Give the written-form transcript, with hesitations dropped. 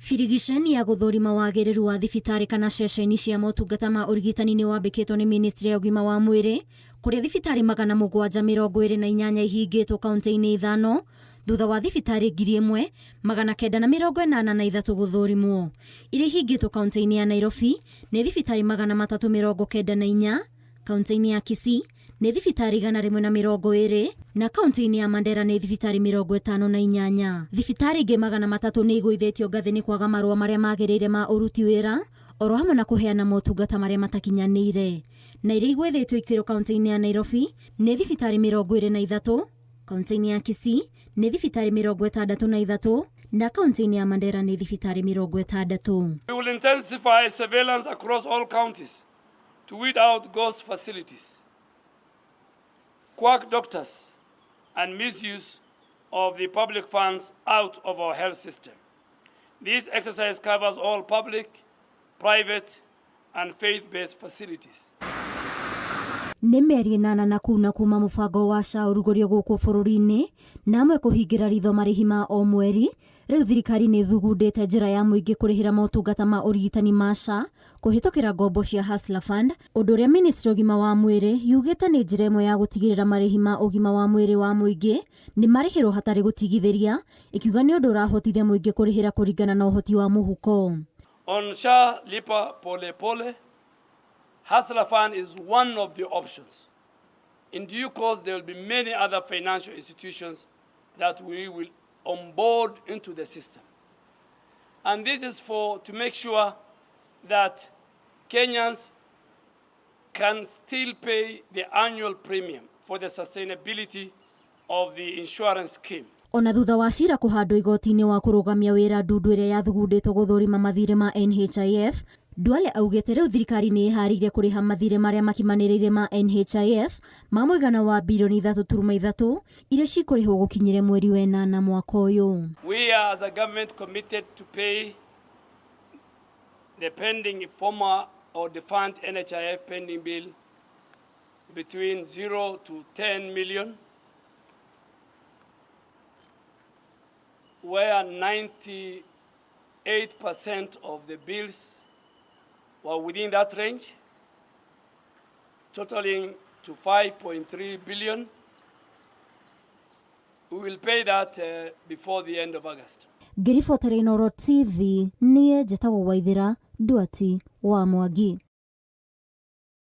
Birigiceni ya gũthũrima wagĩrĩru wa thibitarĩ kana ceceni cia motungata ma ũrigitani nĩ wambĩkĩtwo nĩ ministry ya ũgima wa mwĩrĩ kũrĩa thibitarĩ 728 ihingĩtwo kaunti-inĩ ithano thutha wa thibitarĩ 1983 gũthũrimwo. Iria ihingĩtwo kaunti-inĩ ya Nairobi nĩ thibitarĩ 394, kaunti-inĩ ya Kisii nĩ thibitarĩ 120 na kaunti-inĩ ya Mandera nĩ thibitarĩ 58. Thibitarĩ ingĩ 300 nĩ igũithĩtio ngathĩ nĩ kwaga marũa marĩa magĩrĩire ma ũruti wĩra oro hamwe na kũheana motungata marĩa matakinyanĩire. Na iria igũithĩtio ikĩro kaunti-inĩ ya Nairobi nĩ thibitarĩ 23, kaunti-inĩ ya Kisii nĩ thibitarĩ 63 na kaunti-inĩ ya Mandera nĩ thibitarĩ 60. We will intensify surveillance across all counties to weed out ghost facilities, quack doctors, and misuse of the public funds out of our health system. This exercise covers all public, private, and faith-based facilities. Nĩ mĩeri 8 na kuna kuma mũbango wa SHA ũrugũrio gũkũ bũrũri-inĩ na amwe kũhingĩra ritho marĩhi ma o mweri. Rĩu thirikari nĩ ĩthugundĩte njĩra ya mũingĩ kũrĩhĩra motungata ma ũrigitani ma SHA kũhĩtũkĩra ngombo cia Hustler Fund, ũndũ ũrĩa ministry ũgima wa mwĩrĩ yugĩte nĩ njĩra ĩmwe ya gũtigĩrĩra marĩhi ma ũgima wa mwĩrĩ wa mũingĩ nĩ marĩhĩrwo hatarĩ gũtigithĩria, ĩkiuga nĩ ũndũ ũrahotithia mũingĩ kũrĩhĩra kũringana na ũhoti wa mũhuko. On SHA Lipa Pole Pole, Hustler Fund is one of the options. In due course, there will be many other financial institutions that we will onboard into the system. And this is to make sure that Kenyans can still pay the annual premium for the sustainability of the insurance scheme. Ona thutha wa cira kũhandwo igoti-inĩ wa kũrũgamia wĩra ndundu ĩrĩa yathugundĩtwo gũthũrima mathirĩ ma NHIF, Duale augĩte rĩu thirikari nĩ ĩharĩirie kũrĩha mathirĩ marĩa makimanĩrĩire ma NHIF ma mũigana wa birioni 3.3 iria cikũrĩhwo gũkinyĩre mweri wa 8 mwaka ũyũ. We are as a government committed to pay the pending former or defunct NHIF pending bill between 0 to 10 million, where 98% of the bills were within that range, totaling to 5.3 billion. We will pay that before the end of August. Ngĩribotera Inooro TV, niĩ njĩtagwo Waithĩra Nduati wa Mwangi.